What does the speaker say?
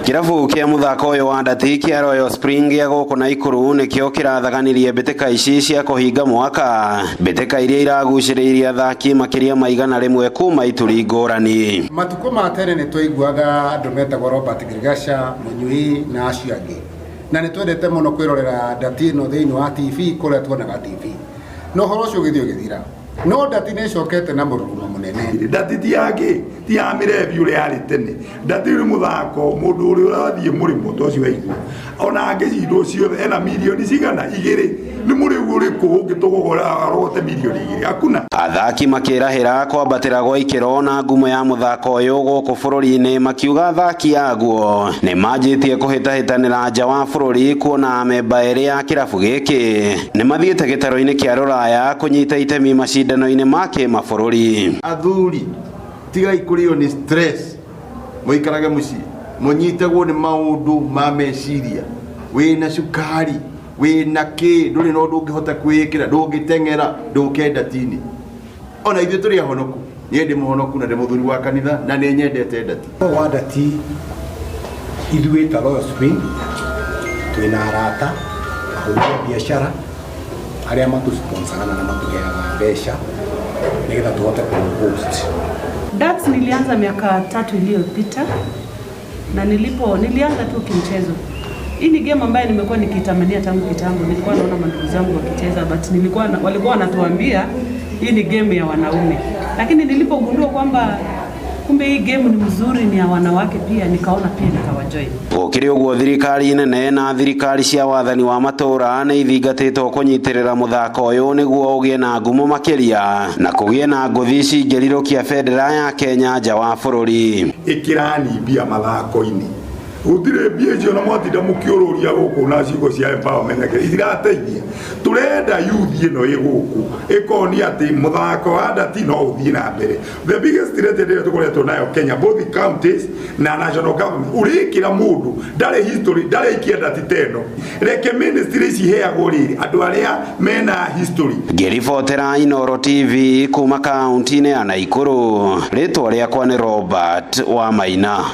Kĩrabu kĩa mũthako ũyũ wa ndati kĩa Royal Spring gĩa gũkũ Naikuru nĩkĩo kĩrathaganirie mbĩtĩka ici cia kũhinga mwaka, mbĩtĩka iria iragucĩrĩirie athaki makĩria ma 100 kuma ituri ngũrani. Matukũ ma tene nĩ twaiguaga andũ metagwo Robert Girigasha, Mũnyui na acio angĩ, na nĩ twendete mũno kwĩrorera ndati ĩno thĩinĩ wa TV kũrĩa tuonaga TV, na ũhoro ũcio ũgĩthiĩ ũgĩthira, no ndati nĩ ĩcokete na mũrurumo mũnene. Ndati ti yangĩ, ti ya mĩrebi ũrĩa yarĩ tene. Ndati nĩ mũthako mũndũ ũrĩa ũrathiĩ mũrĩmo ta ũcio waigua ona angĩcindwo ciothe ena mirioni cigana igĩrĩ, nĩ mũrĩu ũrĩkũ ũngĩtũgũgora arogote mirioni 2? Hakuna. Athaki makĩrahĩra kwambatĩra gwa ikĩro na ngumo ya mũthako ũyũ gũkũ bũrũri-inĩ, makiuga athaki aguo nĩ manjĩtie kũhĩtahĩtanĩra nja wa bũrũri, kuona memba ĩrĩ ya kĩrabu gĩkĩ nĩ mathiĩte gĩtarũ-inĩ kĩa rũraya kũnyita itemi macindano-inĩ ma kĩmabũrũri. Athuri, tigai kũrĩo nĩ stress, mũikarage mũciĩ, mũnyitagwo nĩ maũndũ ma meciria, wĩna cukari, wĩna kĩ, ndũrĩ na ũndũ ũngĩhota kwĩĩkĩra, ndũngĩteng'era, ndũke ndatini. Ona ithuĩ tũrĩ ahonoku, niĩ ndĩ mũhonoku na ndĩ mũthuri wa kanitha na nĩ nyendete ndati. Wa ndati ithuĩ ta Royal Spring twĩna arata ahũri a biacara arĩa matũsponsoraga na matũheaga mbeca nĩgetha tũhote kũ-host. Darts nilianza miaka 3 iliyopita na nilianza tu kimchezo. Hii ni game ambayo nimekuwa nikitamania tangu kitambo. Nilikuwa naona mandugu zangu wakicheza, but walikuwa wanatuambia hii ni game ya wanaume. Lakini nilipogundua kwamba kumbe hii game ni mzuri, ni ya wanawake pia, nikaona pia nitawajoin. Gũkĩrĩ ũguo, thirikari nene na thirikari cia wathani wa matũũra nĩ ithingatĩtwo kũnyitĩrĩra mũthako ũyũ nĩguo ũgĩe na ngumo makĩria na kũgĩe na ngũthi cingĩrirũkia bendera ya Kenya nja wa bũrũri. Ĩkĩrani mbia mathako-inĩ, gũtirĩ mbia icio na mwatinda mũkĩũrũria gũkũ na ciugo cia empowerment itirateithia. Tũrenda youth ĩno ĩ gũkũ ĩkonia atĩ mũthako wa ndati no ũthiĩ na mbere. The biggest threat ĩrĩa tũkoretwo nayo Kenya, both counties na national government, ũrĩkĩra mũndũ ndarĩ history, ndarĩ ikia ndati ta ĩno. Reke ministry ici iheagwo rĩrĩ andũ arĩa mena history. Ngĩribotera Inooro TV kuma kaunti-inĩ ya Naikuru, rĩtwa rĩakwa nĩ Robert Wamaina.